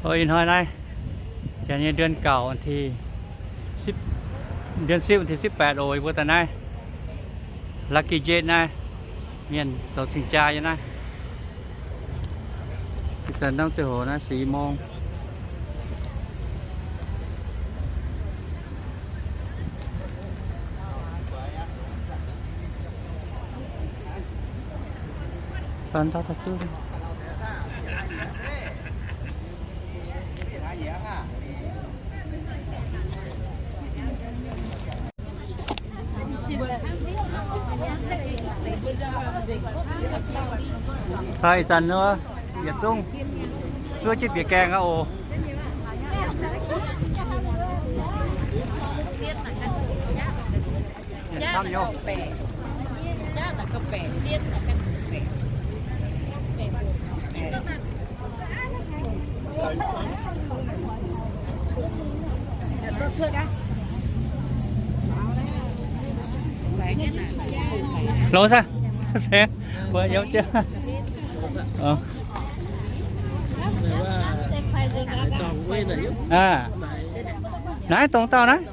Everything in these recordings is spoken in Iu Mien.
Ih hnoi naaiv, janx nyei เดือนเก้า วันที่สิบ เดือนสิบ วันที่สิบแปด oc. Yie mbuo daaih naaiv ลัคกี้ เจ็ต naaiv, mienh zoux cing-jaa yiem naaiv. Ih zanc ndorm ziangh hoc naaiv สี่โมง. Ih zanc yietc zungv zuov jienv bieqc gaengh aqv oc. Longx aqv. Naaiv dongh dauh naaiv.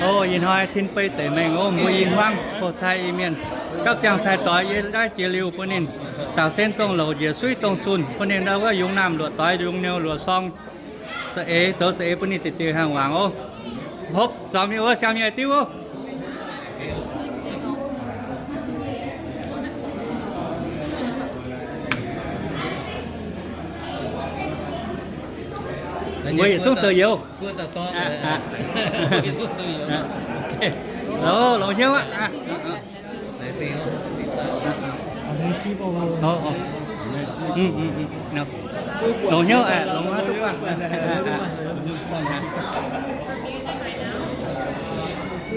O, ih hnoi tin bei deic mengh o, mbuo i hmuangv Fo Cai Iu-Mienh gapv ziangh cai doix yie naaiv jiex liuz bun ninh, daaux sen dongh louc njiec suiv dongh zunh bun ninh, wuov yungz naamh luoqc doix, yungz niou luoqc sorng, saeng-eix, zoux saeng-eix bun ninh deix deix hangx wangc o. Hopv zaux mingh wuov siang mingh diuv o. Mbuo yietc zungv zoux youz. Longx hnyouv aqv. Longx hnyouv, longx hnyouv duqv.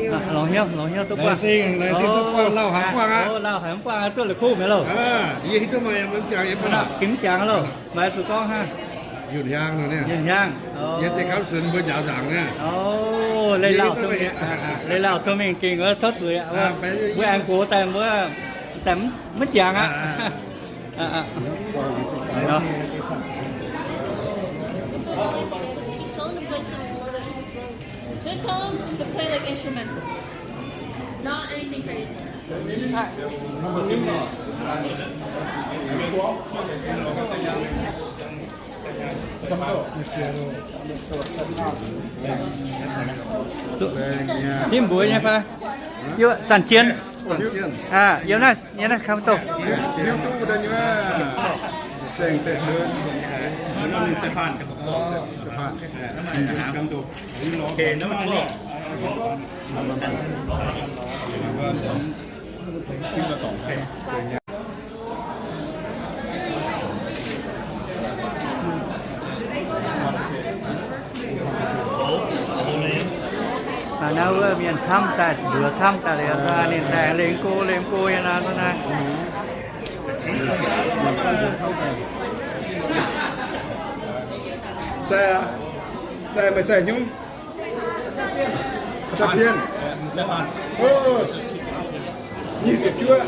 Longx hnyouv, longx hnyouv duqv buangh. Laengz zingh, laengz zingh duqv buangh, lauh haiz mv buangh aqv. Lauh haiz mv buangh aqv, zuov la'kuqv mi'aqv loh. Yie hiuv duqv meih mv jangx, yie mv jangx. Gengh mv jangx loh, meih zuqc gorngv hnangv. Yunc Hiang, Yunc Hiang. Yie se gapv sunx mbuo njaaux nzaangc naaiv. Leiz lauh, leiz lauh tov mingh gengh wuov tov zuiz aqv. Mbuo aengx gox daaih mbuo daaih mv jangx aqv. Teach them to play some sort of instrument. Teach them to play, like, instrument. Not anything crazy. Ninh mbuo nyei fai? Yie zanc jien. Aa, yie naaiv, yie naaiv คำโต. Naaiv wuov mienh camv daaih, mbuox camv daaih liuz, ninh daaih lengx go, lengx go nyei nor, naaiv. Zaih, zaih meih zaih hnyouv? Zaih bien. Nyic ziepc juov.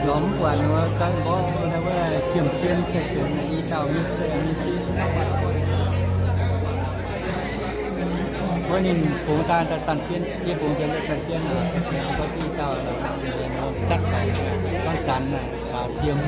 Lorz mv buatc wuov, ganh mborqv wuov, qiemx jien ceix jienv i dauh Mister and Missus. Wuov ninh fungx daaih zanc jien, yie fungx jien zanc jien aqv, i dauh zatv daaih, gorngv zanc naaic, jiem.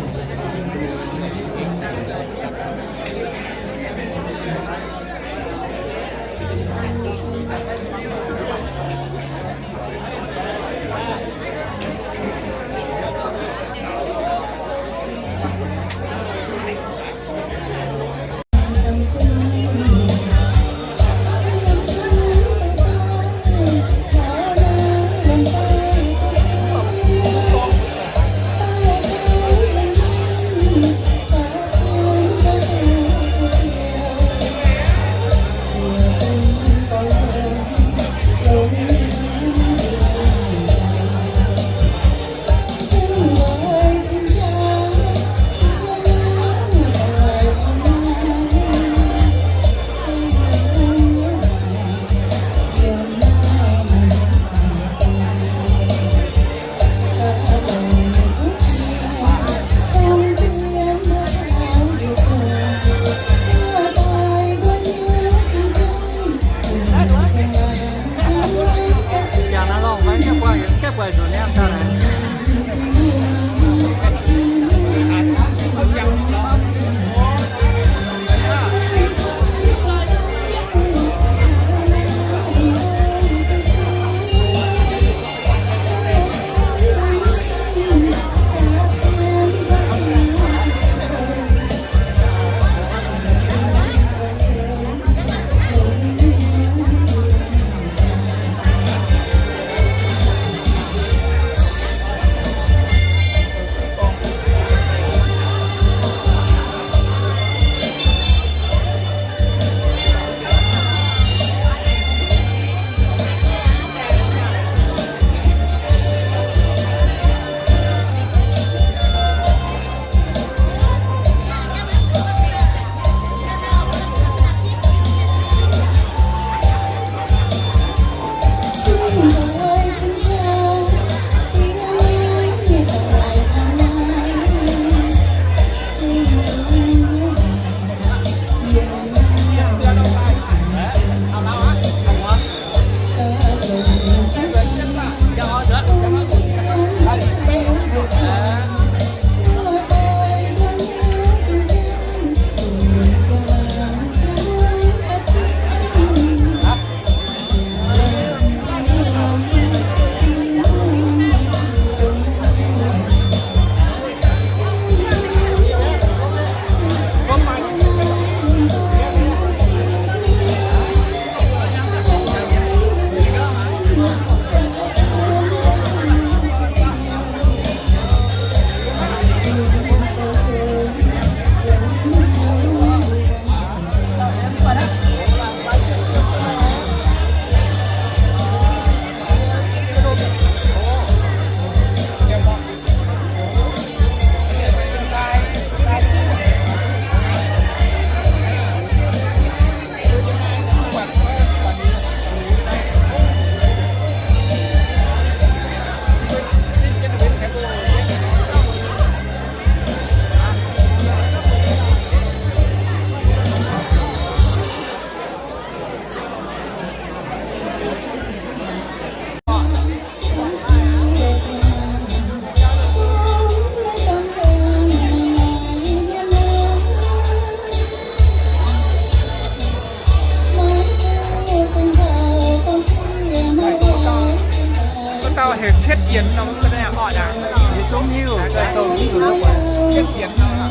Heuc Cietv Yienx nor, mv baac naaiv oc aqv. Yie zungv hiuv, daaih douh hiuv duqv. Cietv Yienx nor,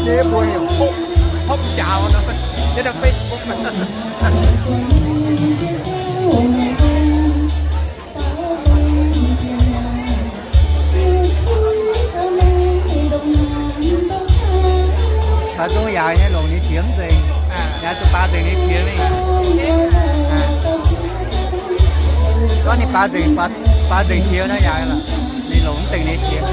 yie mbuo heuc Hopv, Hopv Njaaux nor, yie daaih Facebook. Baac zungv yaac nyei longc ninh qiex mv nzengc. Yaac zuqc baac nzengc ninh qiex mingh. Gorngv ninh baac nzengc, baac nzengc qiex nor yaac ninh longc mv dengc ninh qiex.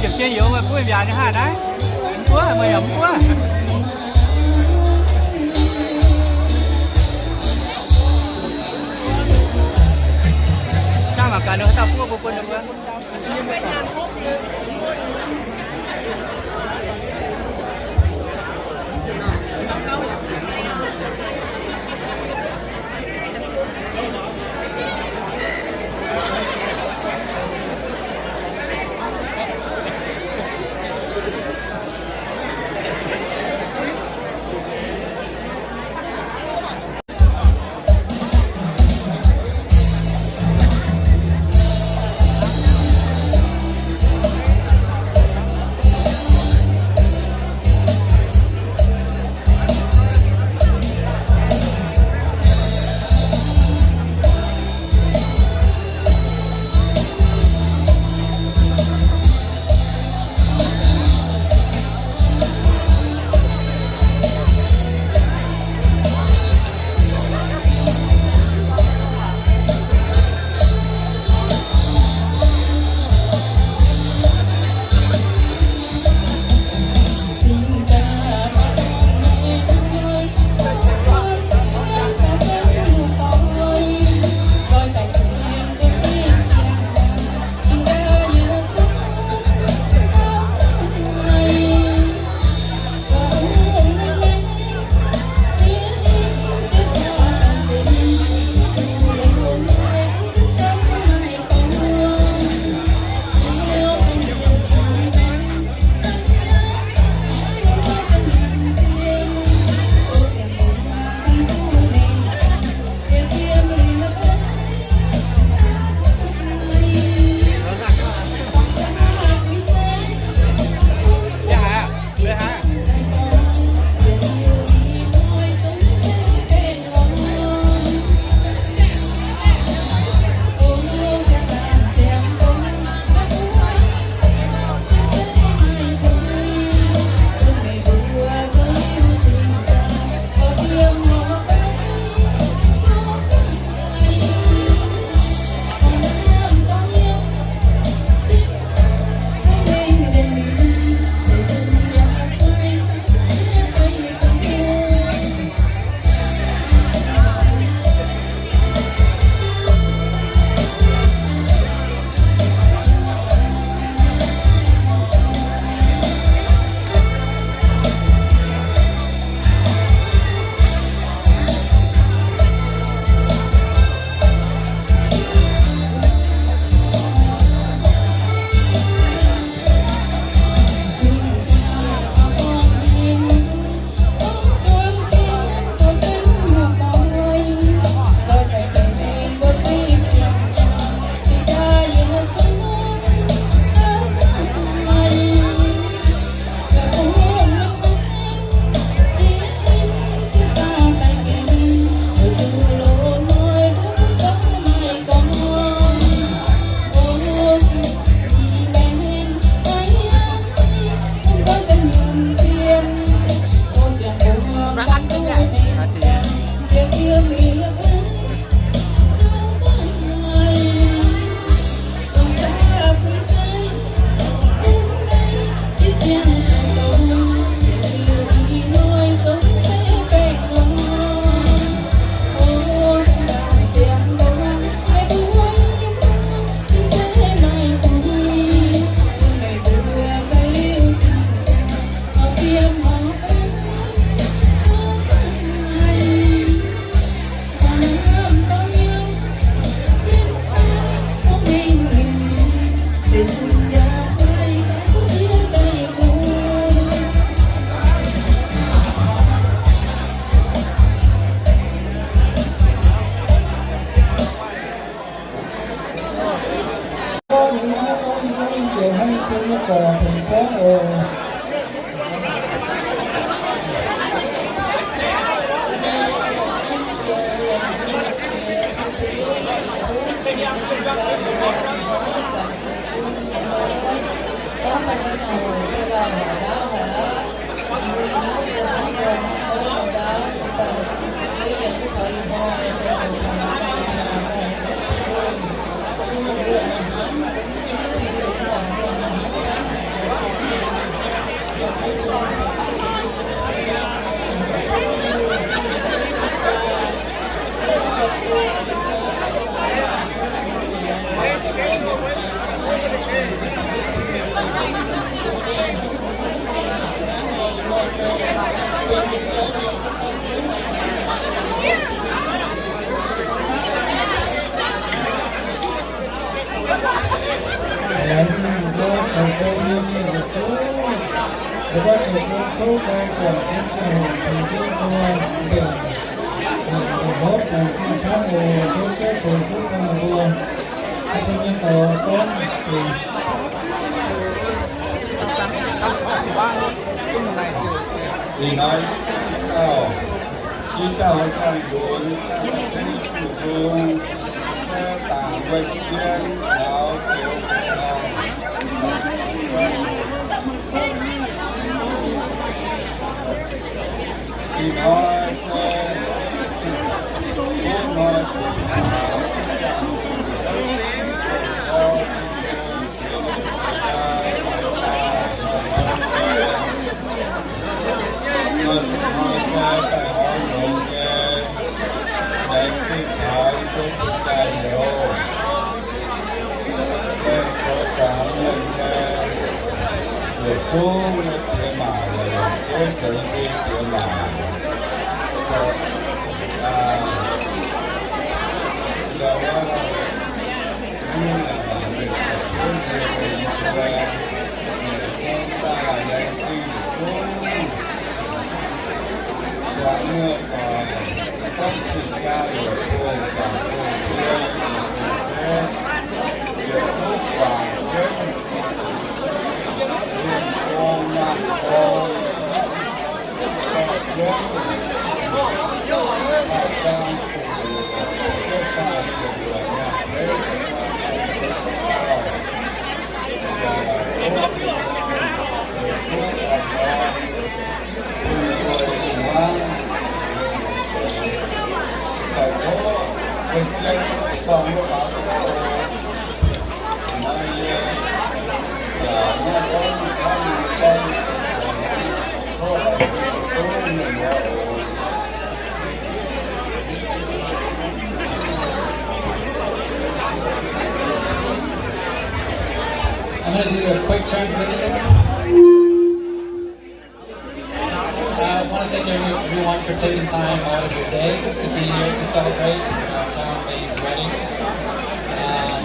Ziepc jienv youz meih buov mbiaauc nyei haaix naaiv? Mv buov, meih yaac mv buov. Dangh mangc gaax ninh haaix dauh buov bun bun ninh mbuo. Hnangv yie mbuo nyei gorx tengx gorngv oc. Laengz zingh mbuo zoux gong nyei mienh yietc zungv, mbuo zoux gong tov Baeng Guangc Tin-Hungh tengx jienv mbuo mbenc, mbenc hopv, laengz zingh camv oc. Tov Ziouv ceix fuqv bun mbuo. Mbuo nyei gorx gorngv, ih hnoi dauh, ih dauh Zaangc Lunx, Zaangc Zinh Fun, dangc wuov jienv taux zoux Ih hnoi se, ih hnoi Yietc zungv nyei diex maac, yietc zungv zoux diex maac. I'm gonna do a quick translation. Uh, I want to thank every-, everyone for taking time out of your day to be here to celebrate, uh, Fount Mei's wedding. Um,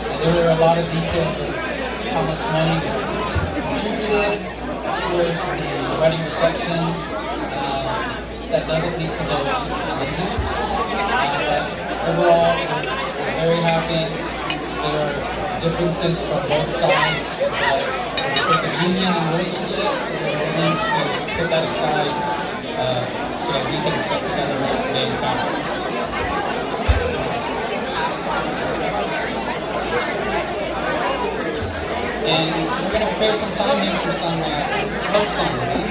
and there were a lot of details of how much money was contributed towards the wedding reception. Um, that doesn't need to go into. Uh, but overall, we're, we're very happy. There are differences from both sides, but for the sake of union and relationship, we're willing to put that aside, uh, so that we can ce-, celebrate May Fount. And we're gonna prepare some time here for some, uh, folk songs, huh?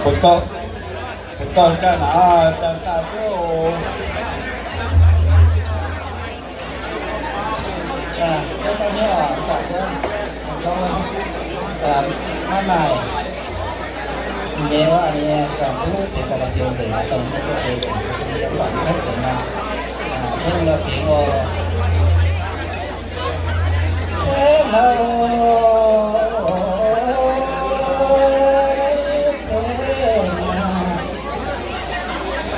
Fungx gauh, fungx gauh jaa naaic daaih daaih duqv oc. Maiv maaih. Mv nyei wuov, nyei, zangc duqv tengx daaih biou nzengc, dongh nyei duqv biou nzengc, yie buatc maiv benx nor. Hnangv nor tengx oc.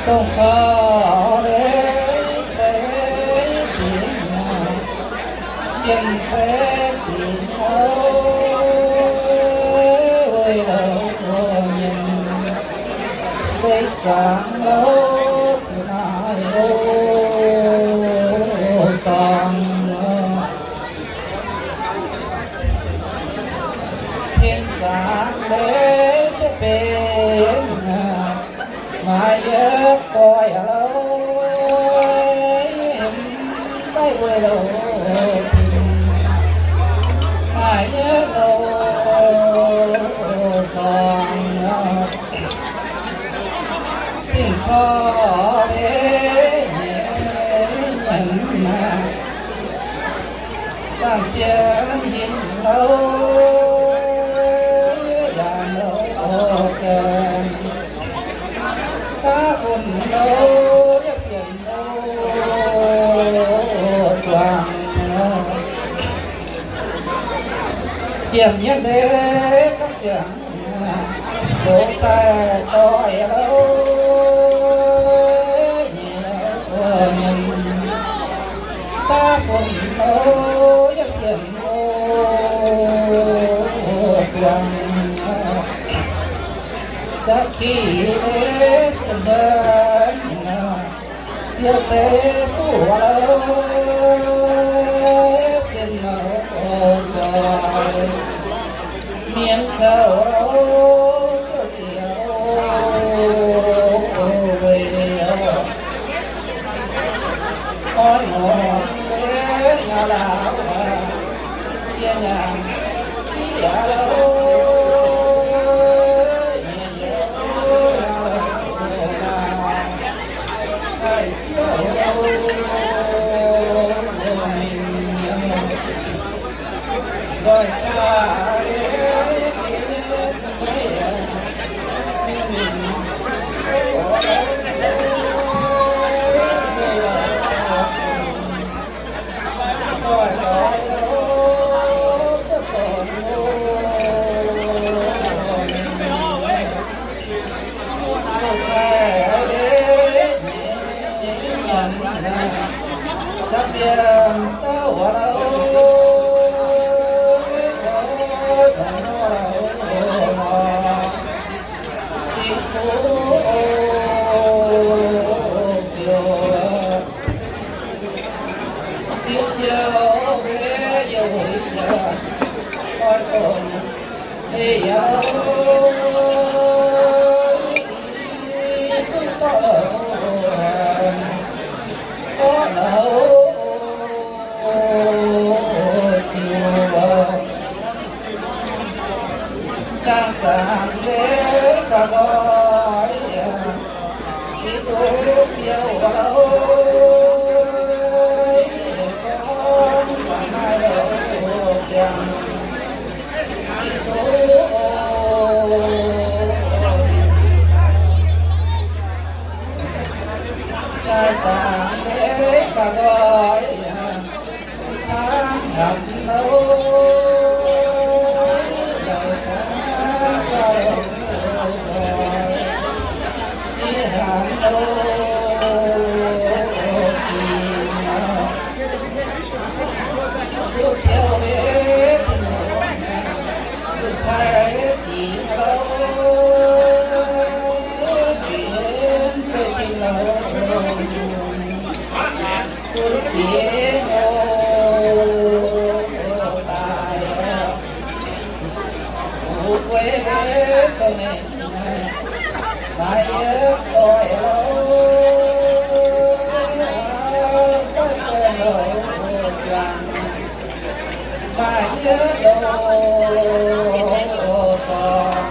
Dongh kaux leiz zeiv dingc, jien zeiv dingc aqv. Laangz louv ziouc maaih loz-sorng, tin zaangc leiz jienv benx, maaih yietc doic louv, zaiv weic louv, maaih yietc loz-sorng. Zinh corc mbenc nyanc, zaangc sienx njimv louv, yaac louv gaengh, daav funx louv, yietc sienx louv duangc. Jiem nyei mbe gorngv ziangx, longc cai doic louv, nyei louv mienh, daav funx louv, yietc sienx louv duangc. Za'qiex sienx mbenc, ziouc ceix fuqv louv, zinh louv zoih, mienh kouv louv, ziouc liouc weic oix ngongh mbenc nyei laauh, yie nyanc sieqv louv, nyei youz laauh, haih ziouc mingh ndoih gaax. Ziouv, Ziouv, mbuo yiem wuic yaac oix dongh ei yaac duqv dorh louh, dorh louh ziouc dangh zaangc leiz ga'nqoi, Giduc biouv louh, gorngv zaangc maaih louh biangh, Giduc jaaix zaangc leiz ga'nqoi, hnamv hnamv louh, ih hnamv louh sic, duqv Ziouv mbuo Tin-Hungh, duqv taaih dingc louh, dingc zueih dingc louh, duqv dingc louh daaih, fu guei zoux ninh, maaih yietc doic louh, zaiv guei louh juangc, maaih yietc loz-sorng,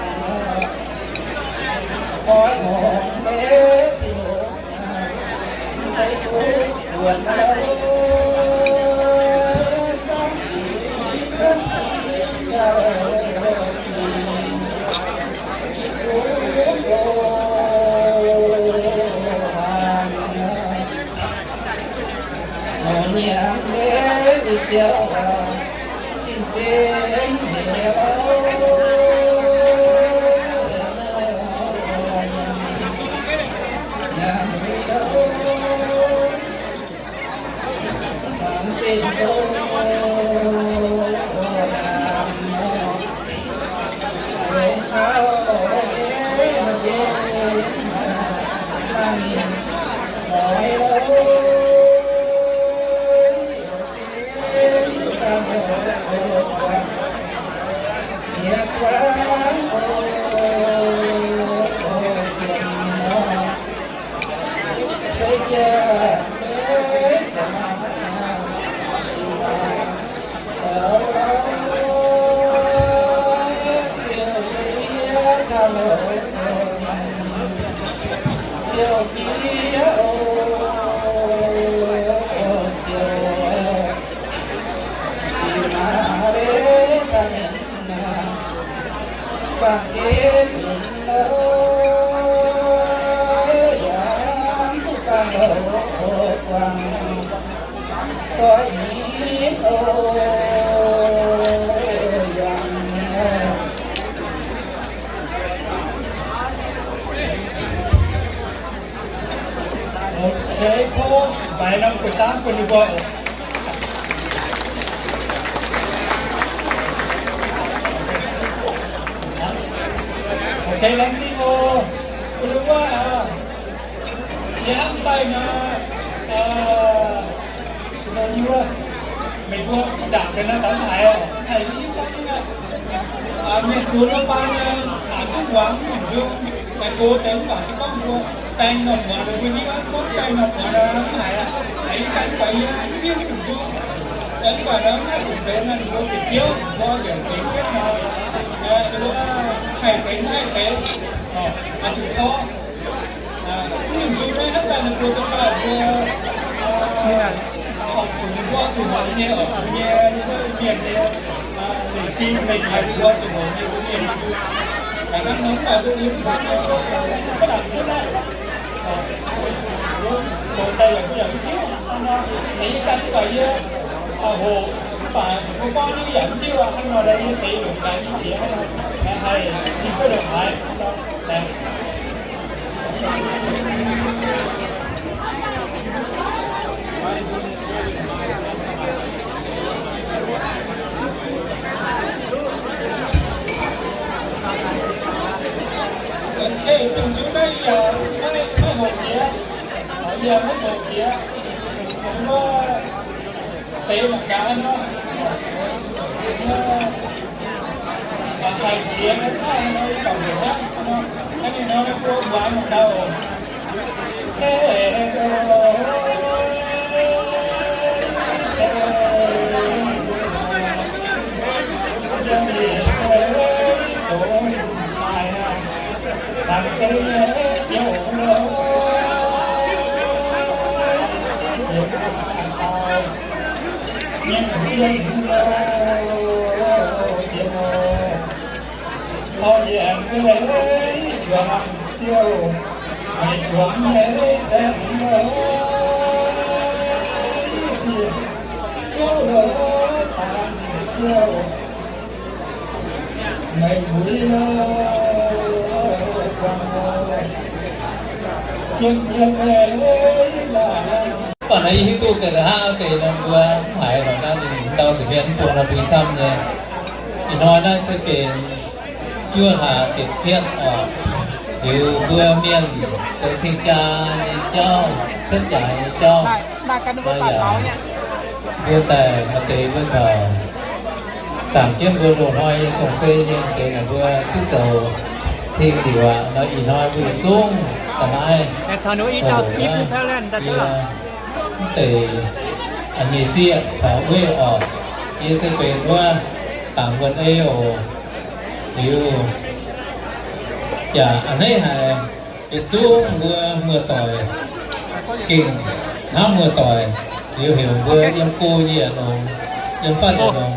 oix ngongh mbenc Tin-Hungh, mv zeiz fuqv buonc louh, zaangc Tin, zaangc Tin jaa louh dingc, fuqv loz-hnangv. Nyiemc mbenc Ziouv, zinh benx hec louh, nyanc mv benx loh, naamh longc kaux mbenc mbenc. Ok, tov mbaix norm gu'jang bun ninh mbuo oc. Ok, laengz zingh oc. Bun ninh mbuo aqv. Yie hnamv daaih nor, meih mbuo ndaangc deix nor, daaih mv haiz oc, mv haiz mv hiuv gorngv nyei. Mienh gox nor baan nyei, mangc duqv muangx mv nzung, maiv gox deix mv baac se gorngv mbuo baeng norm muangx nor, mbuo nyei maiv gorngv baeng norm muangx nor mv haiz aqv. Haiz ih ganh buatc yie mv hiuv mv nzung, mv baac nor mv haih fu'zoux nor, mbuo bieqc Ziouv, mbuo yaac deix jienv nor, mbuo haih deix mv haih deix, oix zuqc gorngv Mv nzung naaiv hnangv daaih ninh mbuo za'gengh mbuo, orqc, zuqc ninh mbuo zuqc hoqc nyei, orqc, mbuo nyei mienh nyei, leiz ding leiz-nyaiv ninh mbuo zuqc hoqc nyei mbuo mienh. Da'hnangv nor mv baac mbuo yiem mv baac mbuo mv baac mv baac, zoux daaih yaac mbuo yaac mv hiuv. Yie ganh mv baac yie hoqc mv baac mbuo gorngv yaac mv hiuv aqv. Hnangv nor daaih yie seix longc daaih nyei qiex hnangv nor, haih ninh duqv longc haaix hnangv nor. Kei bungx zunv naaiv yaac maiv hoqc jiex, yaac maiv hoqc jiex. Seix mangc gaax nor, mangc haih jiex maiv haih nor, yie gauh heuc hnangv nor, hnangv ninh nor, mbuo muangx mangc gaax oc. Mv baac naaiv yie hiuv duqv ga'naaiv hnangv deix nor mbuo mv haiz lorqc, naaiv ninh ndau nza'hmien mv bun nor mbuo camv nyei. Ih hnoi naaiv se benx juov hlaax ziepc cietv oc. Liuz mbuo mienh zoux cing-jaa nyei jauv, cuotv jaaix nyei jauv, maaih yaac mbuo daaih maaih deix mbuo taux zaangc jienv mbuo loz-hnoi nyei zong-zei nyei deix naaic mbuo duqv zoux cing liuz aqv. Nor ih hnoi mbuo yietc zungv ga'naaiv oc, yie mv deix nyei sieqv taux weiv oc. Yie se benx wuov Dangc Wuonh Ei oc. Liuz yaac a'hneiv haic, yietc zungv mbuo muoz-doic gengh hnamv muoz-doic, liuz heuc mbuo yiem go nyei yietc longx, yiem fatv yietc longx,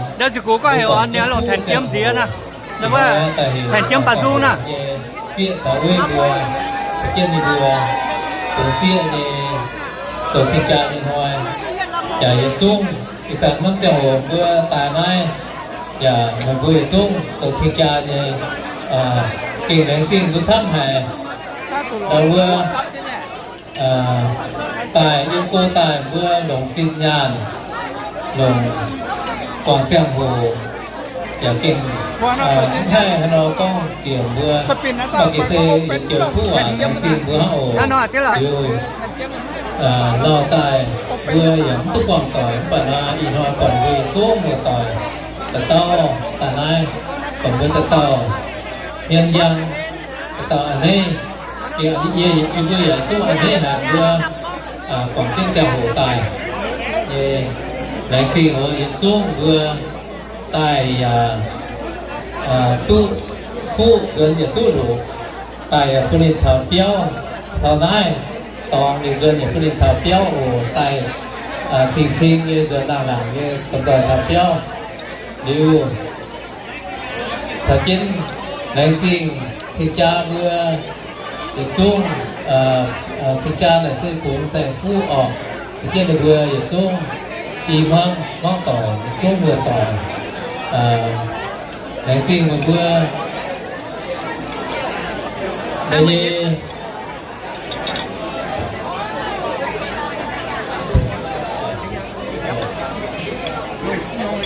daaih heuc nyei sieqv caux weiv mbuo, caux jienv ninh mbuo, zoux sieqv nyei, zoux cing-jaa nyei hnoi, yaac yietc zungv ih zanc norm ziangh hoc mbuo daaih naaiv, yaac meih mbuo yietc zungv zoux cing-jaa nyei, gengh laengz zingh mbuo camv haic. Ndau wuov daaih yiem go daaih mbuo longc zinh nyaanh, longc guangc ziangh hoc, yaac gengh mv haih haaix nor gorngv ziec mbuo, mv baac gengh se yietc joux kuv waac laengz zingh mbuo hnangv oc. Liuz lauh daaih mbuo yaac mv duqv buangh doic, mv baac naaiv ih hnoi buatc mbuo yietc zungv muoz-doic da'dauh daaih naaiv, buatc mbuo da'dauh hmien njang, da'dauh a'hneiv, gengh yie, yie mbuo yaac zungv a'hneiv haic mbuo guangc jienv ziangh hoc daaih. Nyei, laengz zingh oc, yietc zungv mbuo daaih yaac duqv fuqv nzuonx, yaac duqv loc, daaih yaac bun ninh taux biauv, taux naaiv dorngx liuz nzuonx yaac bun ninh taux biauv oc. Daaih cing-cing nyei nzuonx, laangh laangc nyei domh nzoih taux biauv. Liuz caux jienv Laengz zingh cing-jaa mbuo yietc zungv, cing-jaa naaic se bungx saeng-fuqv orqc. Za'gengh ninh mbuo yietc zungv i hmuangv hmuangv doic, yietc zungv muoz-doic. Laengz zingh meih mbuo nyei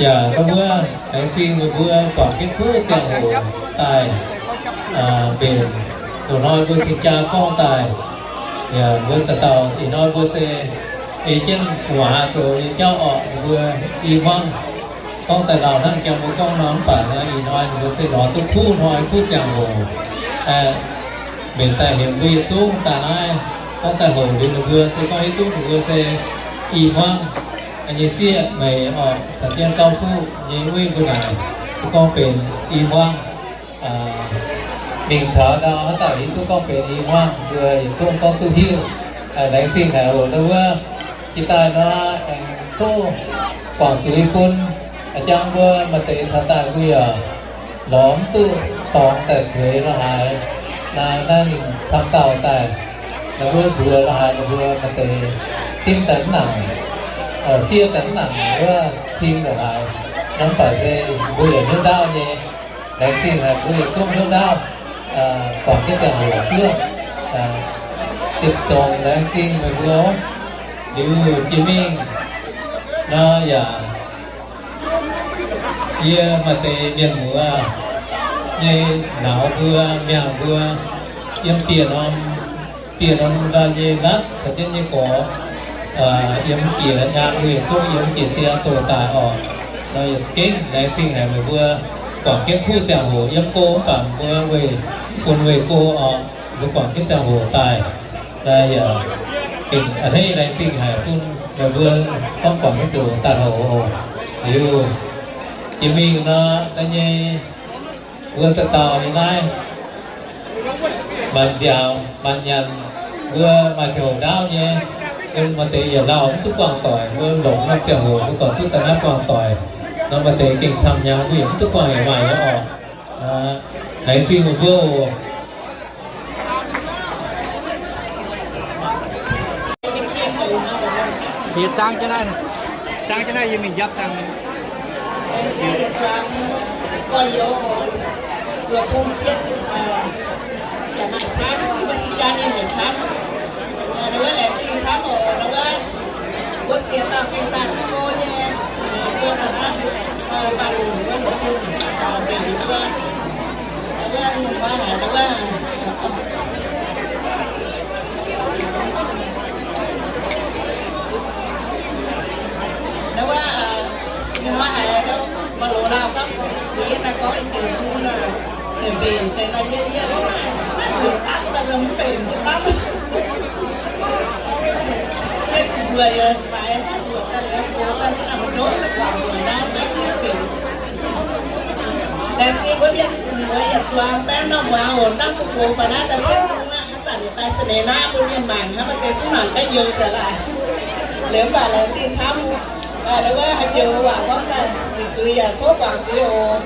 yaac gorngv wuov, laengz zingh meih mbuo guangc jienv kuv ziangh hoc daaih mbenc. Loz-hnoi mbuo cing-jaa gorngv daaih, yaac mbuo dauh dauh ih hnoi mbuo se ei jienv gu'nguaaz zoux nyei jauv orqc, mbuo i hmuangv gorngv daaih lauh hnangv jangx mbuo gorngv nor, mv baac ih hnoi ninh mbuo se lorz duqv kuv hnoi kuv ziangh hoc mbenc daaih heuc mbuo yietc zungv daaih naaiv gorngv daaih hoc liuz ninh mbuo se gorngv hiuv duqv ninh mbuo se i hmuangv nyei sieqv meix orqc, caux jienv gauv fuqv nyei weiv mbuo naaic se gorngv benx i hmuangv mingh taux ndau haaix dauh hiuv duqv gorngv benx i hmuangv, mbuo yietc zungv gorngv duqv hiuv. Laengz zingh haic oc. Ndau wuov jiex daaih nor aengx tov guangc zuiz bun jangx mbuo maaih deix taux daaih mbuo yaac lorz mv duqv dorngx daaih zueiz lo haaix, naaiv mingh camv dauh daaih, naaiv mbuo mbuox lo haaix, naaiv mbuo maaih deix dimv daaih mv nangc, fiev daaih mv nangc wuov cing lo haaix, nor mv baac se mbuo yaac hnyouv ndaauv nyei. Laengz zingh haic mbuo yietc zungv hnyouv ndaauv, guangc jienv ziangh hoc zuov. Ziepc dongh laengz zingh meih mbuo. Liuz jiex mingh nor yaac yie maaih deix mienh muoz nyei nauz mbuo, miangh mbuo, yiem dieh norm, dieh norm ndau nyei ndatv caux jienv nyei gorx, yiem jiex nyaanh mbuo yietc zungv yiem jiex sie doh daaih orqc. Nor yaac gengh laengz zingh haic meih mbuo guangc jienv kuv ziangh hoc yiem go mv baac mbuo weih funx weih go orqc, mbuo guangc jienv ziangh hoc daaih. Yaac gengh a'hneiv laengz zingh haic bun meih mbuo gorngv guangc jienv ziangh hoc daaih hoc oc. Liuz jiex mingh nor da'nyeic mbuo dauh dauh nyei naaiv maanc nziaauc maanc nyanc, mbuo maaih ziangh hoc ndaauv nyei, maaih deix yaac lauh mv duqv buangh doic, mbuo longc norm ziangh hoc mbuo gorqv duqv daaih naaiv buangh doic. Nor maaih deix gengh camv hnyangx mbuo yaac mv duqv buangh yaac maaih nyei orqc. Laengz zingh meih mbuo oc. Yie zaang jienv naaiv, zaang jienv naaiv yie mingh njapv dangh. Ndau wuov, ninh hnoi haiz mbuo loz-lauh gorngv, mbuo yie daaih gorngv ih jiex zungv naaic, mbenc deix nor yie, yie mbuox dapv daaih mv mbenc duqv dapv. Mbuox yie faix mbuox daaih liuz, mbuox daaih zungv naaic mbuo ndoqv daaih guangc mbuox naaiv mv mbenc. Laengz zingh mbuo mienh muoz yietc zuangx baengh norm muangx oc, dangh mbuo gox faaux naaiv daaih cietv zungv aqv. Haaix zanc daaih sa'neix naaiv mbuo mienh mangc hnangv, maaih deix zungv mangc gaax youz daaih laaix. Liuz mv baac laengz zingh camv. Ndau wuov haaix joux waac gorngv daaih ziqc zuiz yaac tov guangc zuiz oc.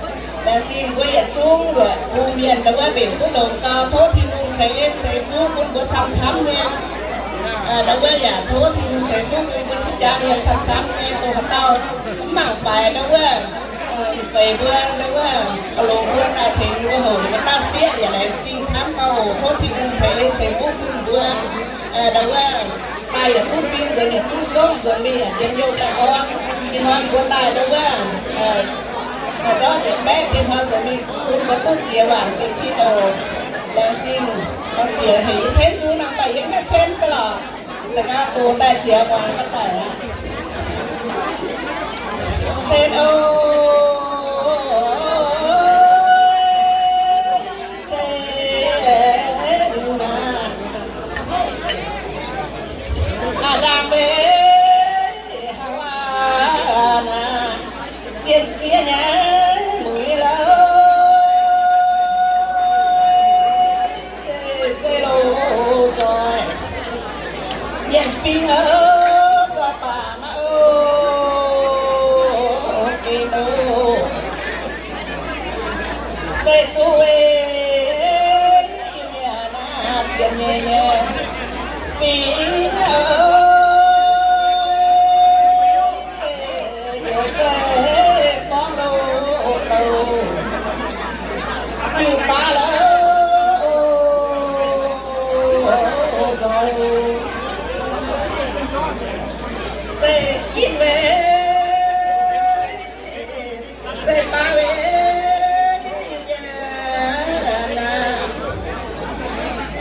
Laengz zingh mbuo yietc zungv luoqc bung mienh ndau wuov mbenc duqv longx gau, tov Tin-Hungh ceix en ceix fuqv bun mbuo camv-camv nyei. Ndau wuov yaac tov Tin-Hungh ceix fuqv bun mbuo cing-jaa mienh camv-camv nyei, dongh haaix dauh mv mangc faix ndau wuov feix mbuo ndau wuov gauh longx mbuo daaih tengx ninh mbuo houc ninh mbuo dauh sieqv yaac laengz zingh camv gau oc. Tov Tin-Hungh ceix en ceix fuqv bun mbuo ndau wuov daaih yietc duqv fim nzuonx, yietc duqv songv nzuonx, mingh yaac njien-youh daaih orn. Ih hnoi mbuo daaih ndau wuov dorv njiec baeqv dien hnoi nzuonx mingh bun mbuo duqv ziex waanc ziex cin oc. Laengz zingh, laengz zingh heuc yie cen zungv nangh, mv baac yie mv haih cen fai lorqc. Za'gengh doz daaih jiex muangx ga'daic aqv. Cen oc, cen maah, aav ndaangc meih haaix waanc aac, zien ziex nyei muiz lauh. Zei loz zoih, mienh fingx oc, zoih baac maiv oc, geh oc, zei duqv nyei fingx, heuc zeiz gorngv loz-douh jiu-baang lorqc. Zeiz ginv weic, zeiz baav weic,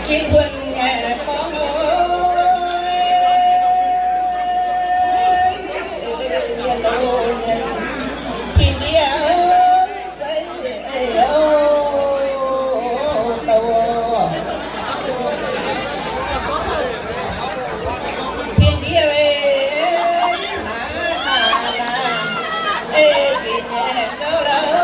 ginv buonc nyei gorngv, mienh loz-mienh fingx ndiev, zeiz, o, douh, fingx ndiev, naaiv, naaiv, naaiv, ei, zinh nyei gouv lorqc.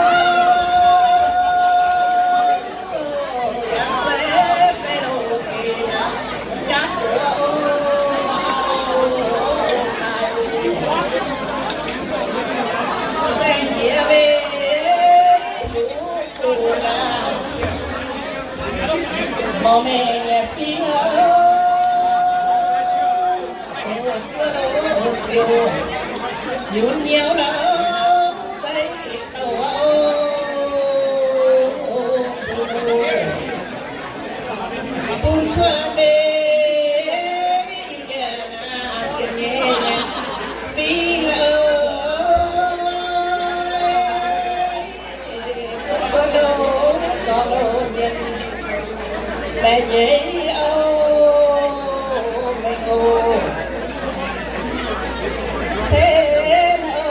Yunv nyei lorqc, zeiz douh, bun cuotv mbenc, yie naaiv ziepc nyeic fingx, cuotv loz-dorn loz-mienh, baeqc nyeiz, o, mengh oc. Cen, o,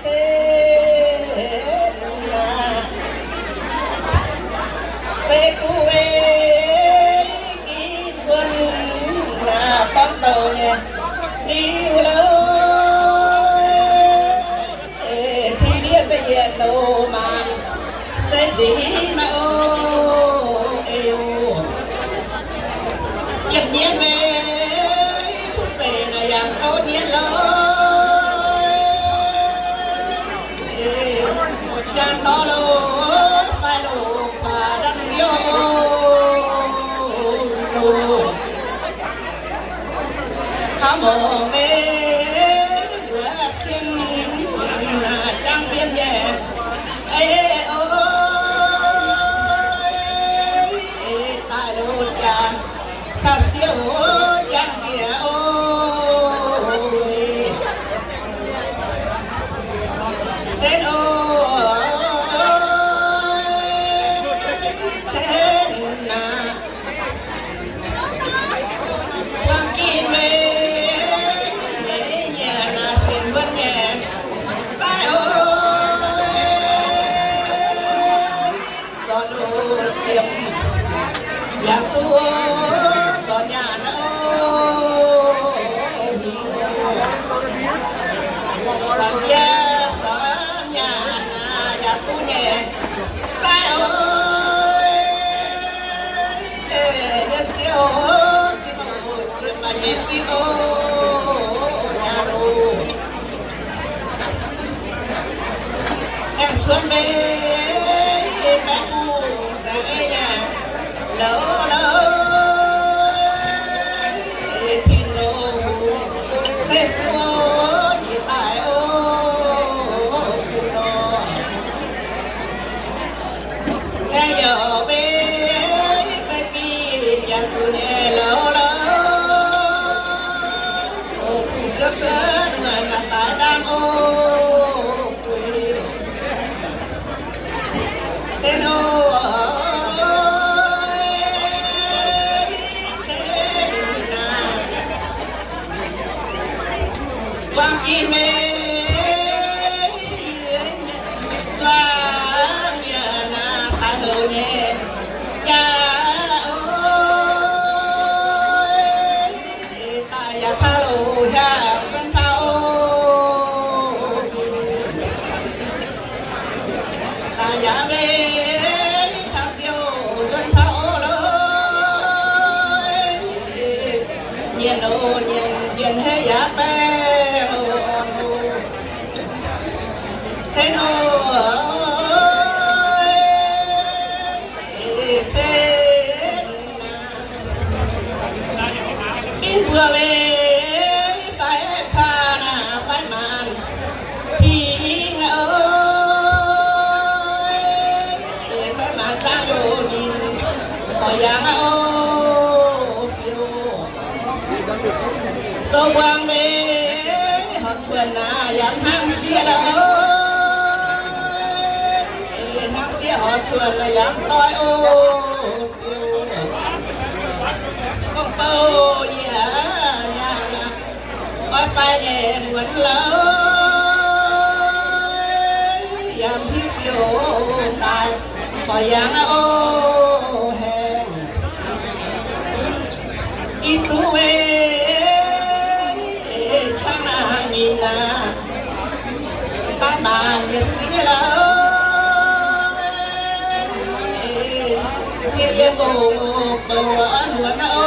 cen, zeiz guv weic ginv buonc naaiv gorngv douh nyei liuz lorqc. Tiv ndiev za'yietc loz-maanc se nzingx naaiv, o, ei, o, yiemh nyienv weic, kuv zeiz naaiv yangh douh nyienv lorqc. Yangh dorh loz, fai loz, kuaax ndamv ziouv, loz, kaux mouc mbenc, yuoqc cien, jangv fiem nyei, ei, o, daaih loz jaax, caux siou jangv njiec, o, cen, o, cen naaiv. Buangh ginv mbenc nyei nyiec naaiv sienx wuonv nyei, fai, o, zornc loz-ziemx, yaac duqv zornc nyaanh, o, hingh, o, zornc nyaanh, zornc nyaanh, yaac duqv nyei, sai, o, yie siou, o, zinh, o, zinh maaih nyei zinh, o, nyaanh, o. Aengx cuotv mbenc, mbenc mbuo saeng ei nyei, loz, loz, tengx loz, se fuqv njiec daaih, o, fuqv nor. Aengx yaac mbenc fai fingx yaac zuqc nyei, loz, loz, o, fuqv siou cuotv naaic maaih daaih ndaangc, o, guix. Cen, o, cen naaic, buangh ginv mbenc, zuangx mienh naaic daaih loz nyei jaax, o, daaih yaac taux loz hiaangx zuonx taux, o, daaih yaac mbenc taux ziouc zuonx taux, o, loz, nyienx, o, nyienx, nyienx heiv yaac baengh, o, cen, o, Yangh doic o, biouv, gorngv bouh yie nyaanh, oix faix nyei muonz lauh, yaac hiuv fiou daaih, oix yangh o, haengh. Ih duqv weic qangx naaic mingh naaic, baav maanc yietc ziex lauh, ziex yie bouh bouh muonz o,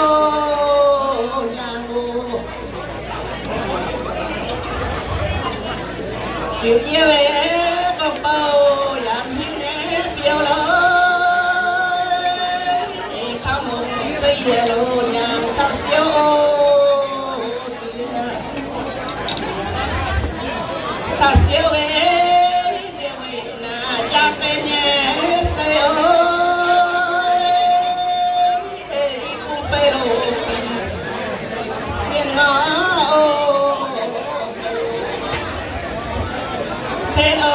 nyaanh o. Ziux yie weic gorngv bouh yaac hiuv nyei fiou lauh, kaux mungz duqv yie loz nyaanh caux siou o, caux siou weic nziex weic naaic jaa benx nyei se o, i bung fei loz binc mienh nor o. Cen o,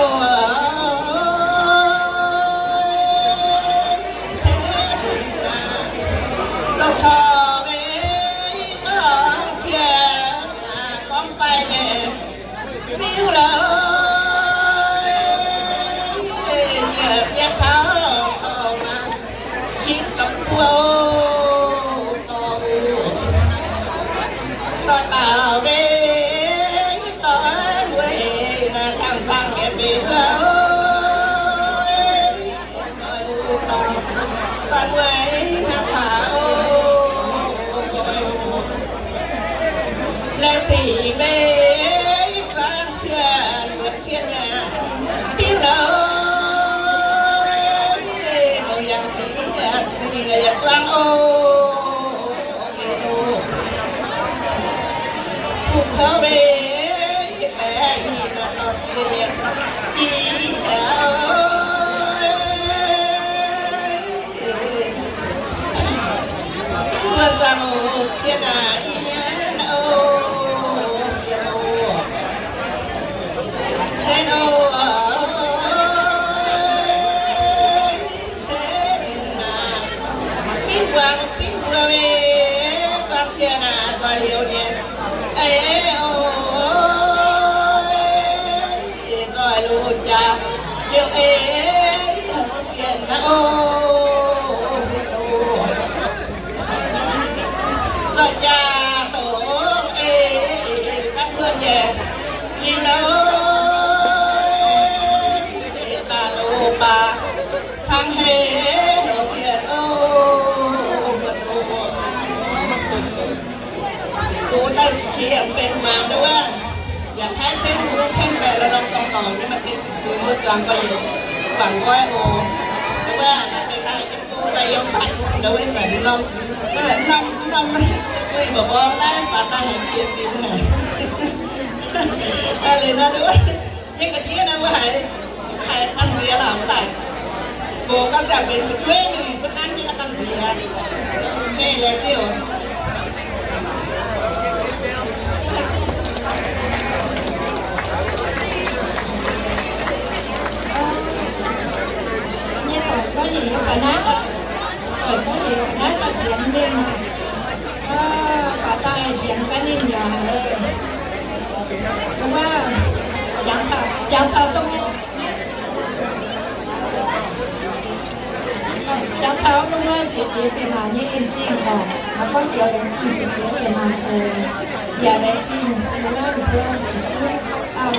cen, dongh corc maiv gorngv cie, gorngv faix nyei fiuv lauh, njiec mienh taux dorngx, hitv gapv duqv dorngx, dorh dauh maiv dorh wuov, naaiv tangh tangh mienh mingh lauh. Laengz zingh meih zuangx cien, cien nyei diuh lauh, mouc yangh zingh, zingh yaac zuangx o. Kuv kouv meih baeqc ninh dorh ziex mienh i, mbuo zuangx oc, cien aac, i nyei oc, cien oc, cien aac, fingx buangh fingx mbuo mingh, zuangx cien aac, zoih liuz nyei, eix oc, zoih lungh jaax liuz eix, houv sienx naaiv oc. Zoih jaa doqc eix, gapv duqv nyei, yie nor, eix baac loz baac, cangv heix houv sienx oc. Gox daaih qiex benx muangx nduov, yaac paaiv ceng zungv ceng baeqc lorqc, lorqc dorngc dorngc nyei, maaih deix ziqc ziux mbuo zuangx gorx-youz guangc nqoi oc. Nduov, maaih deix daaih yiem gong fai yiem fatv, nduov, wuov zanc norm, norm, norm zuiz mba'mborng naaiv baac daaih haiz qiex zinx haic. Liuz nor, nduov, yie ga'ndiev nor mbuo haiz, haiz gamh nziex lorqc, mv baac gox gauh ziangh benx fu'jueiv mingh bun nanv nyei gamh nziex. Hei, laengz zingh oc. Nyei doic gorngv heuc yie ga'naaiv, doic gorngv heuc yie ga'naaiv daaih njiec mingh. Baac daaih njiec ga'naaiv ninh yaac haiz, wuov, jangx taux, jangx taux dongh Jangx taux wuov sieqv diex ziouc maaih nyei en zingh oc. Gorngv joux laengz zingh sieqv diex ziouc maaih oc. Yaac laengz zingh wuov,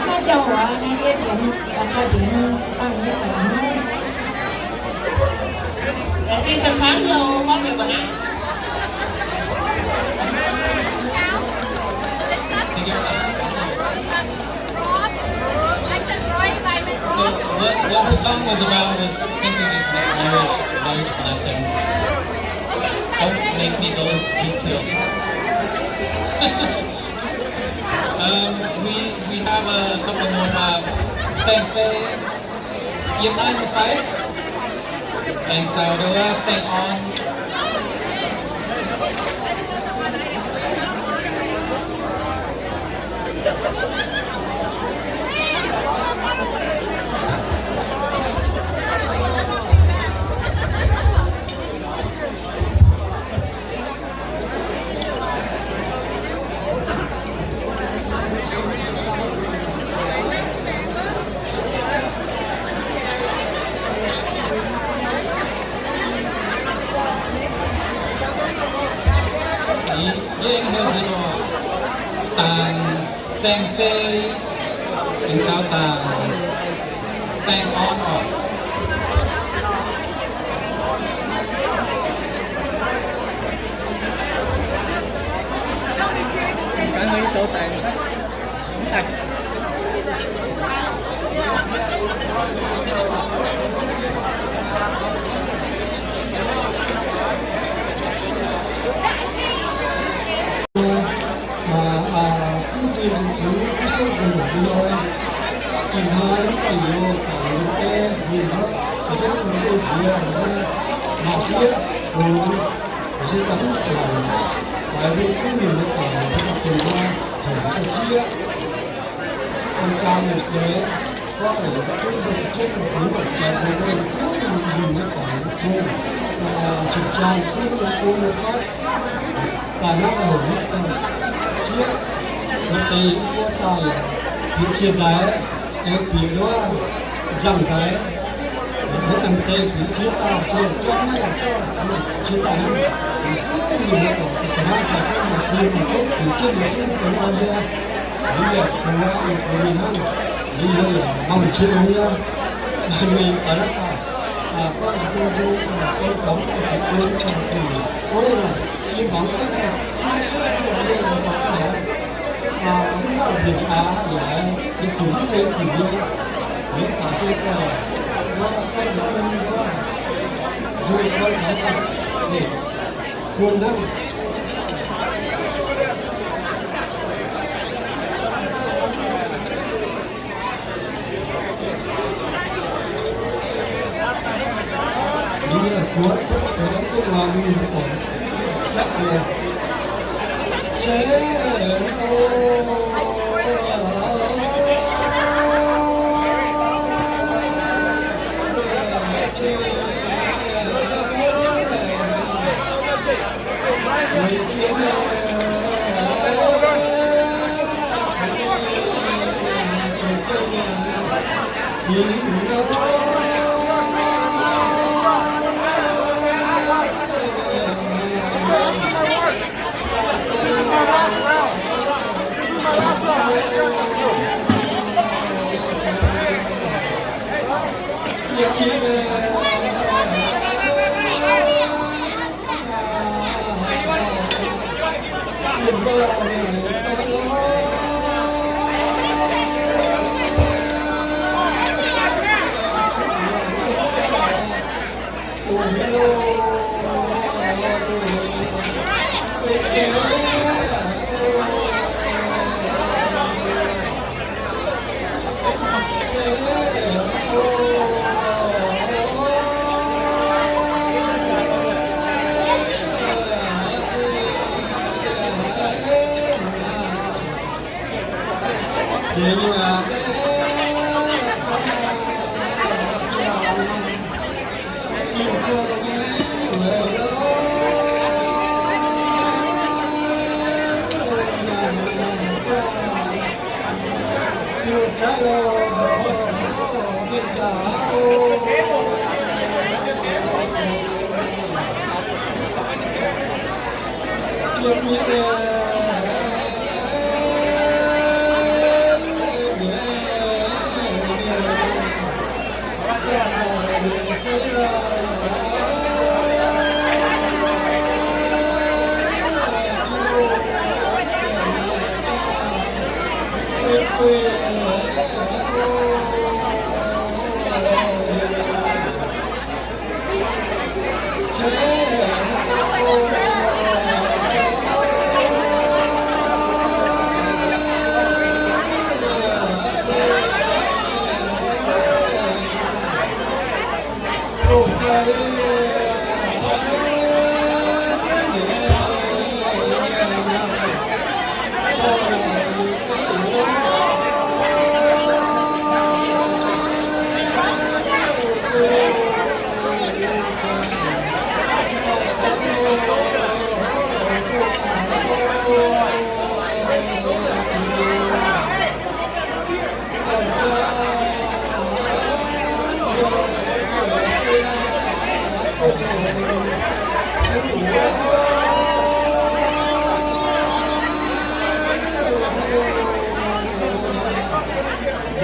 maiv ziangh hoc naaiv yie dienx daaih dienx dangh nyei doic. Laengz zingh camv-camv nyei oc, gorngv nyei mbuo naaiv. So what, what her song was about was simply just ma-, marriage, marriage blessings. Don't make me go into detail. Um, we, we have a couple more, uh, Saeng Fei, Yiem Naaiv Nyei Fai? And so the last Saeng On. Dangc saeng-fei, aengx caux dangc saeng-orn oc. Mv deix nzunc zuqc mv sopv nzengc nyei nor, ih hnoi mv baac youz daaih yiem deix mienh nor, caux jienv mbuo nqox nziex nor, maaih sieqv gox, se daaih mv zuqc, fai mbuo zungv mienh nyei dorngx, mbuo daaih dongh nor, heuc mbuo sieqv, aa, jaa mienh seix, gorngv heuc zungv mbuo caux jienv mbuo nqox nziex nor, mbuo zungv mienh nyei dorngx, mbuo zungv, aa, caux jaa zungv mbuo nqox nziex gorngv, daaih naaiv heuc mbuo sieqv, maaih deix mbuo daaih yaac bieqc ciex ndaix, aengx bieqc wuov nzangv ndaix, wuov aengx deix bieqc ciex daaih, ciex jauv naaiv yaac jauv, ciex daaih naaiv, zungv mienh nyei dorngx daaih naaiv daaih gorngv maaih mienh caux jienv zuqc jienv mienh zungv dongh an nyei, liuz yaac gox, yaac gox nyei hnangv, liuz yaac mangc qiex longx nyei, mingh daaih naaiv daaih, gorngv mbuo nzung, benx dorngx daaih caux bun daaih bun, ov, yie mangc gaax, maiv zeiz mbuo nyei dorngx daaih, mv baac mbuo aac, yie duqv mv zeiz duqv nyei, mv baac se daaih, nor daaih nor, nzung gorngv taux daaih, bun hnangv.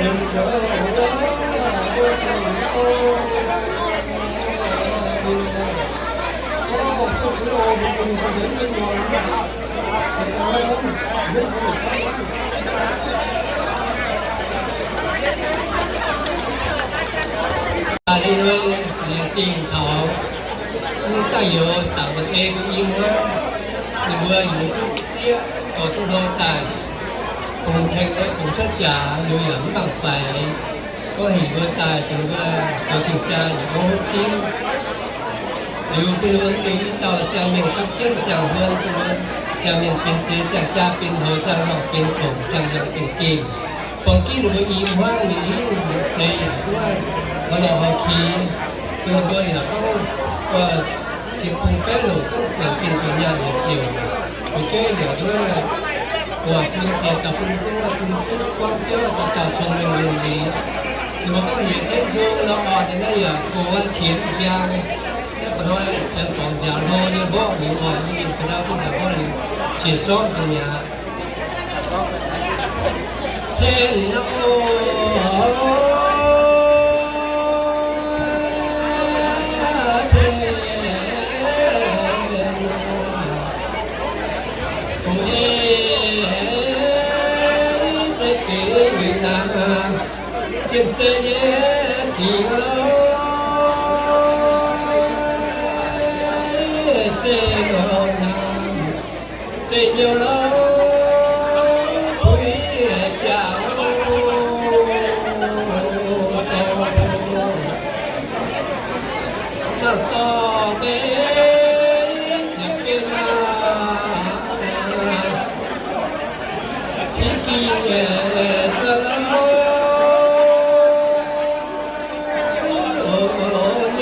Ninh mbuo zingh taux, ninh daaih youz dangc mbu'ziex i hmuangv, ninh mbuo yungz duqv sieqv, dorh duqv hlo daaih, bungx tengx, bungx cuotv jaax, liuz yaac mv bangc faix. Gorngv heuc mbuo daaih, ninh mbuo zoux cing-jaa yaac gorngv hopv dimv. Liuz bun ninh mbuo mv deix i dauh siang-mienh gapv jienv siang-hmuon, bun ninh mbuo siang-mienh benx seix, siang-jaa benx houx, siang-lorngh benx fongc, siang-yangh benx gengh. Buang ginv ninh mbuo i hmuangv, ninh mbuo seix yaac duqv hoz lorh hoz ki. Bun ninh mbuo yaac gorngv, ziex bung baeqv longc duqv buatc zinh nzuonx nyaanh yaac ziouc, mbuo jeiv yaac duqv buatc bun ziex dauh bun duqv bun duqv buangv biauv dauh dauh cong-mengh mengh liz. Ninh mbuo gorngv yietc cietv nzung nor, orn naaiv yaac gox qiex njang, naaiv ba'hnoi aengx borngz nziaaux hlo nyei mborqv liuz, orn nyei mienh ga'ndau duqv nziaaux mborqv liuz, qiex sortv nzengc mi'aqv. Cen nor, cen nor, fungx ei se bieqc winh naaic, cien se yie dingc lo, cen nor naaic. Zinh nyouz lo, puix jaax lo, dangh dorh deix ziepc ben aac, qiex ging nyei lo, nyouz lo, dorh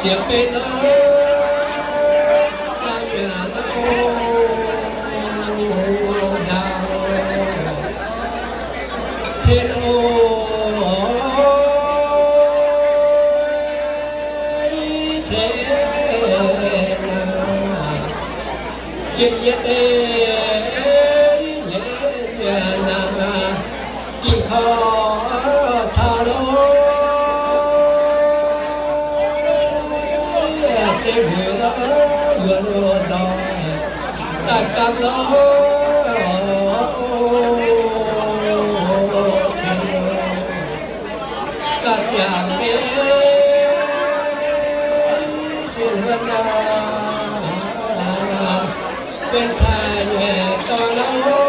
ziepc ben lo, zaangc mi'aqv lo, ndaangc cien lo, cien aqv. Jiex nyei, nyei, nyei naaic, ging korv taux lo, zeiv hmueic lo, yuoz lo nzoih daaih gamh lo, cien lo, gauh ziangh meix sin wuov ndaangc, benx taaih nyei dorn lo,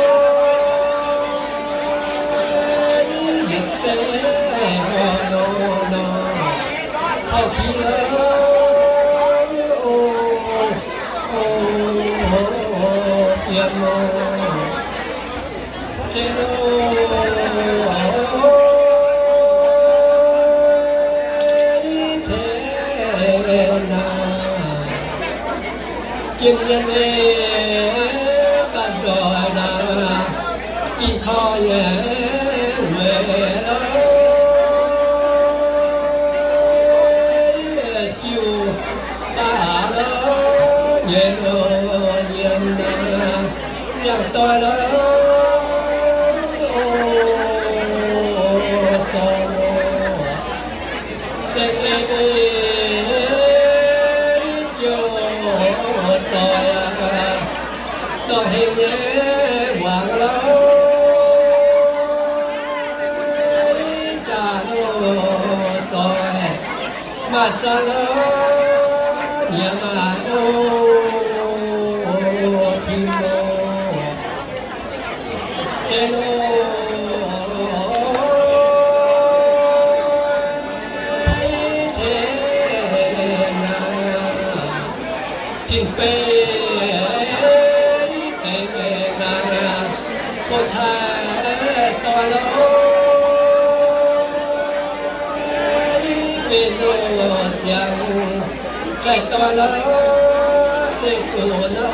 yietc se nor nor, horpc qiex lo, o, o, o, yiem lo. Cien lo, cien naaic, jiex mienh meix ganh zoih naaic, ging korv nyei weic lo, jiu baav lo, nyei lo, nyei naaic. Ziangh doic lo, o, sorng lo, se ei ei jiu doic aac, dorh hingh nyei wangc lo, jaax lo, doic maaih san lo, nyiemz maaih o, tim lo. Cien lo, cien naaic, tin-beiv, beiv naaic, bou taaih doic lo, mbenc lo ziangx, cai doic lo, se doic lo,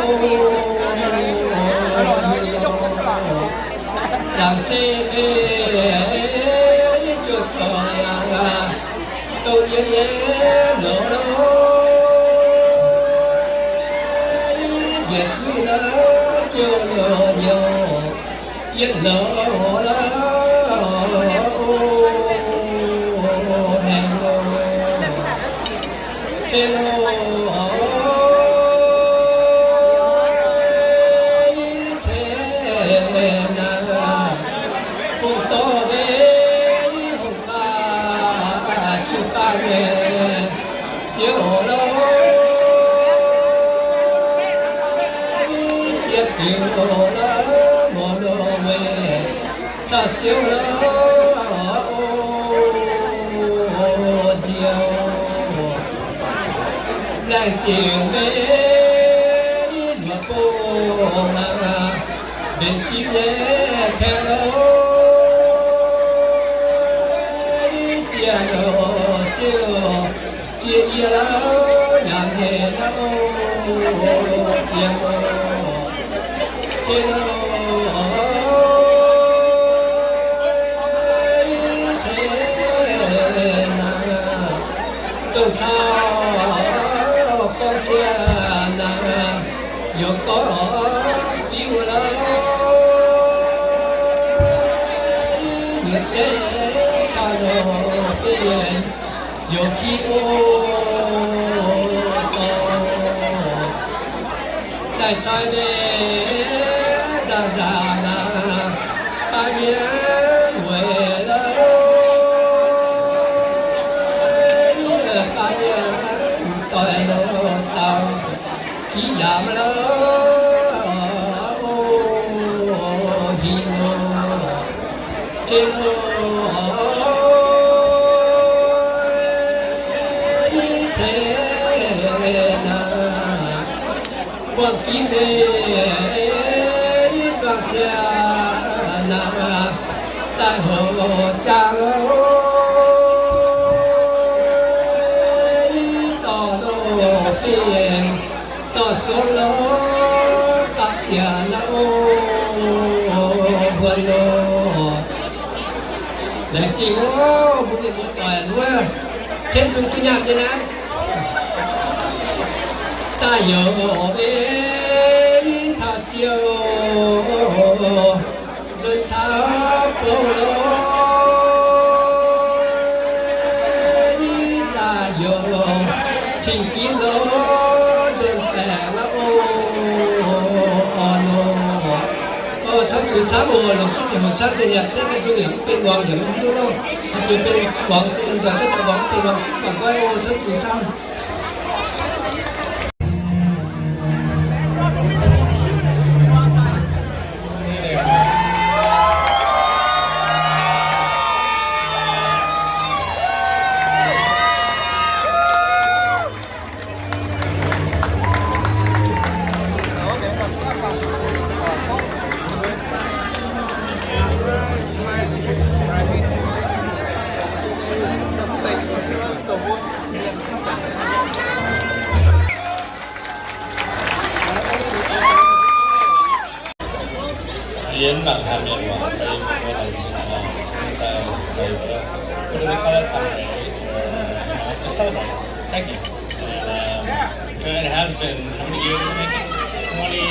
zaangc se mbenc, ziouc doic aac, dongh yie nyei loz lo, yietc suiv lo, ziouc loz nyouz. Yietc loz la'o, aengx loz, se loz, se naaic, fungx dorh mbe, fungx baac, jiu baac nyei, ziouc loz, ziex diuc loz, mouz loz weic caux siouv loz, o, nziouv, laengz zingh mbe, luoqc bung aqv, mbenc zingh nyei kaeqv loz, ziex loz ziouc ziex yie loz, yaac hec loz, bieqc loz, ziex loz, ceix naaic, dongh caux gorngv ziex naaic, yaac gorngv fiuv loz, nyuoqc jeiv caux loz bienh, yaac ki o, daaih cai mbe, nzaangc nzaangc aqv, baav mienh weic loz, baav mienh doic loz dauh, ki yaac maiv loz, o, hingh loz, ziex loz, ceix naaic, buangh ginv mbe, zuangx ziangh naaic, daaih hoc jaa loz, dorh loz fiev, dorh suonv loz, gapv ziangx naaic, o, huon loz. Laengz zingh oc, mbuo mienh muoz doic, wuov, cienx zungh duqv nyaanh nyei naaiv. Daaih yaac mbe, taux ziouc nzuonx taux bouh loz, daaih yaac cing ginv loz, nzuonx baeqc loz, o, orn loz. O, tov zuiz camv oc, longc duqv ziangh hoc camv, deix yaac zengv ga'nzung yaac mv benx muangx yaac mv hiuv loh. Haih zuqc benx muangx zinh nzoih duqv daaih muangx mv benx muangx ginv mangc goiv oc, tov zuiz camv. Yie mv nangc haaix mienh waac, mbuo laengz zingh, zingh daaih zoux, what do they call that, cangx leiz, uh, to celebrate. Thank you. And, um, you know, it has been how many years in the making? Twenty,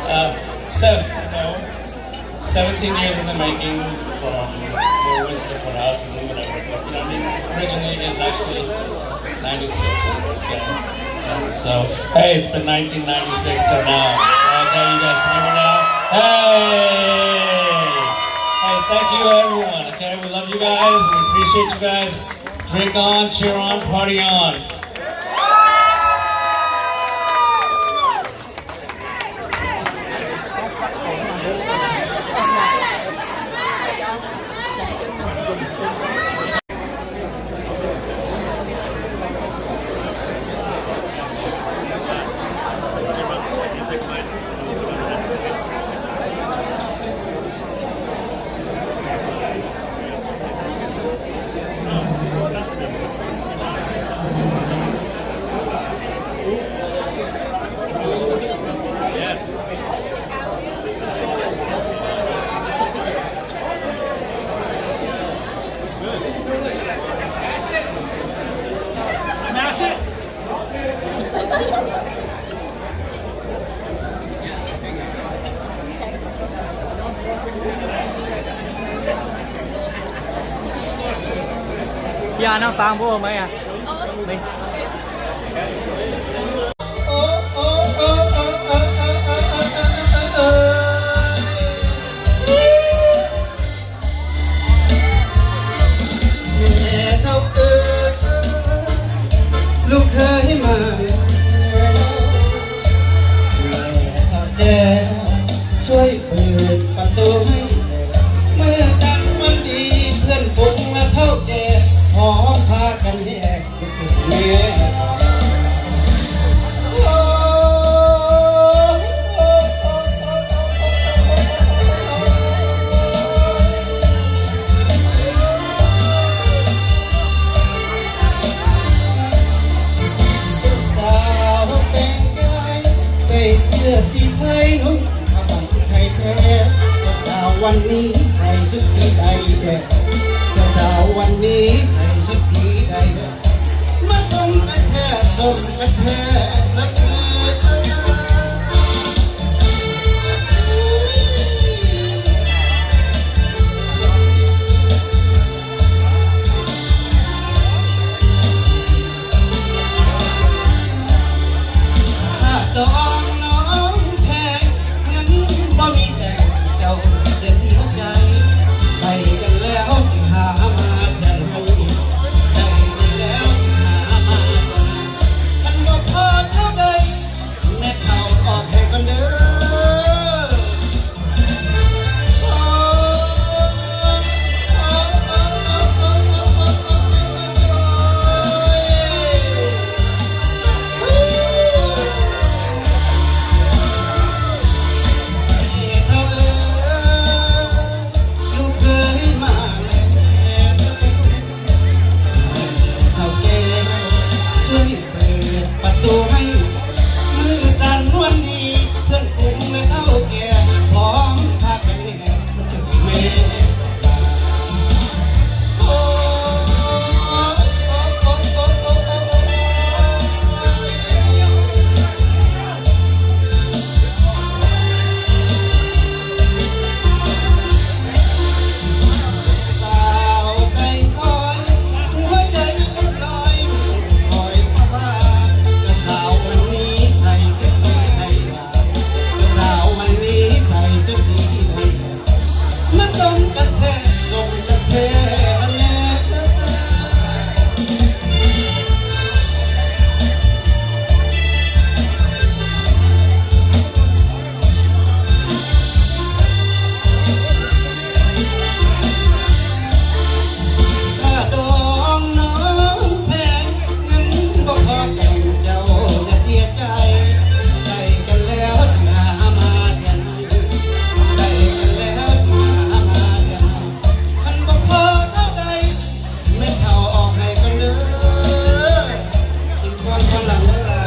uh, seven, no. Seventeen years in the making, from when we went to the courthouse and then whatever. But, you know, I mean, originally it was actually ninety-six. Okay. And so, hey, it's been nineteen ninety-six till now. Okay, you guys remember now? Hey! Hey, thank you, everyone. Okay, we love you guys. We appreciate you guys. Drink on, cheer on, party on. Hnangv fangx mbuo meih aqv. Meih taux eix, lungh keix maaih แม่เฒ่าแก่ ช่วยเปิดประตูให้ เมื่อสักวันดี เพื่อนฝูงและเฒ่าแก่ พร้อมพากันแห่ สาวแต่งกาย ใส่เสื้อสีไทย นุ่งผ้าไหมไทยแท้ เจ้าสาววันนี้ใส่ชุดสีใดแด่ เจ้าสาววันนี้ใส่ชุดสีใดแด่ มาสมกันแท้ สมกันแท้ นับมือ ข้าดองน้องแพง เงินบ่มีแต่ง เจ้าอย่าเสียใจ ได้กันแล้วจะหามาแทนให้ ได้กันแล้วจะหามาแทนให้ คันบ่พอเท่าใด แม่เฒ่าออกให้ก่อนเด้อ เปิดประตูให้ มื้อสันวันดี เพื่อนฝูงและเฒ่าแก่ พร้อมพากันแห่มาถึงแม่ สาวใจคอย หัวใจเอ็นลอย คอยพระบาท เจ้าสาววันนี้ใส่ชุดสีไทยหวาน เจ้าสาววันนี้ใส่ชุดสีไทยหวาน มาสมกันแท้ สมกันแท้ ค่าดองน้องแพง เงินบ่พอแต่ง เจ้าอย่าเสียใจ ได้กันแล้วจะหามาแทนให้ ได้กันแล้วจะหามาแทนให้ คันบ่พอเท่าใด แม่เฒ่าออกให้ก่อนเด้อ เป็นก้อนก้อนหลังเด้อล่ะ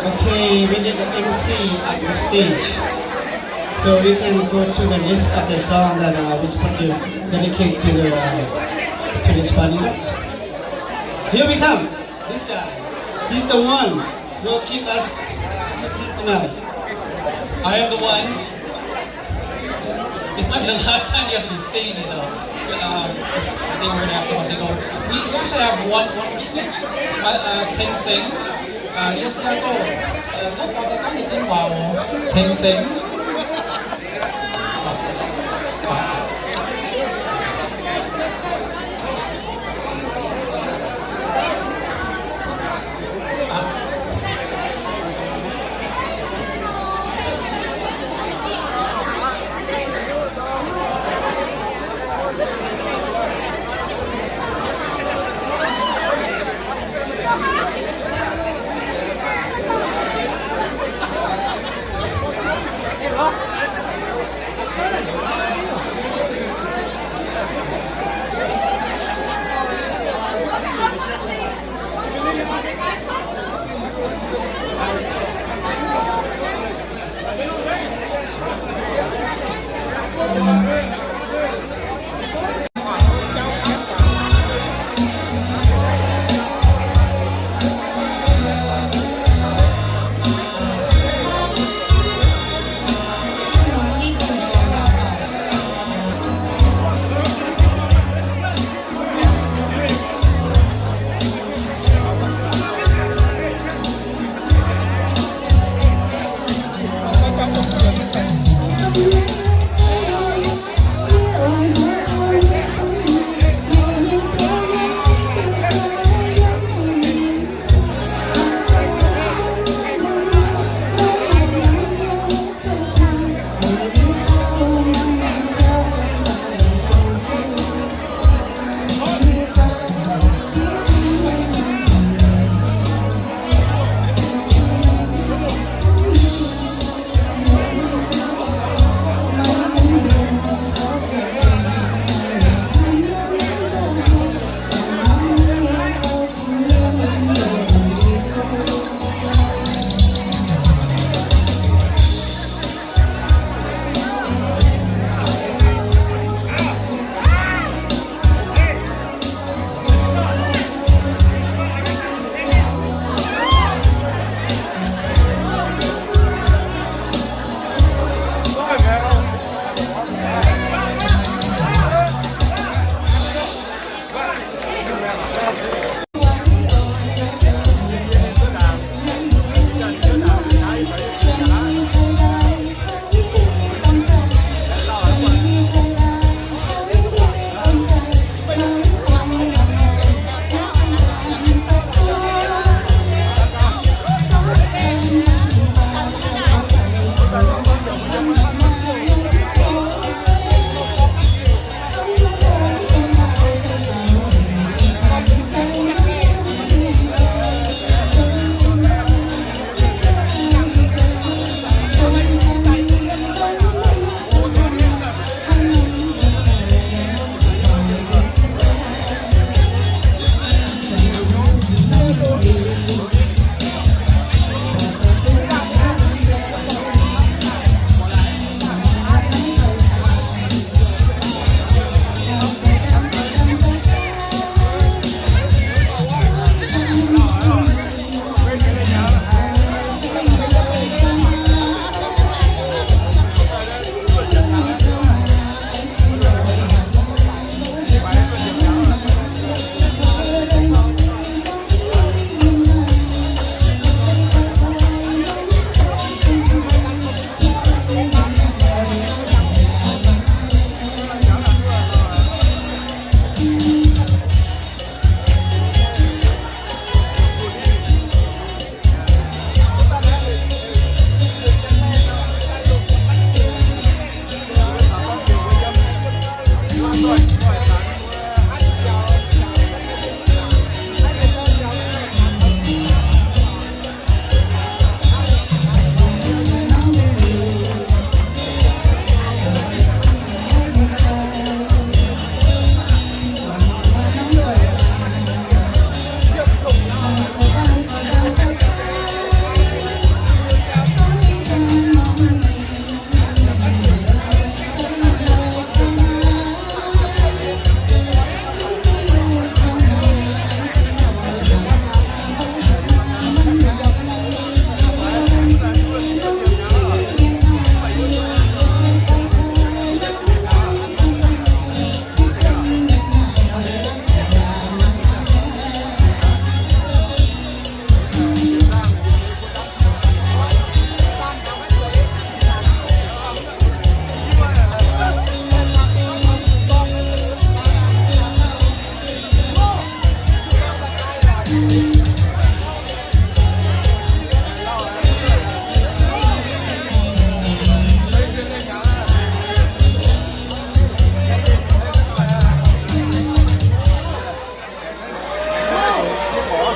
Okay, we need the M C at the stage. So we can go to the list of the song that uh, we supposed to dedicate to the uh, to this party. Here we come. This guy, he's the one who will keep us happy tonight. I am the one. It's not the last time you have to be singing, you know. Um, I think we're gonna have someone take over. We, we actually have one, one more speech. Uh, uh, Teng Seng. Uh, yiem Seattle. Uh, 做法在講你電話哦。Teng Seng.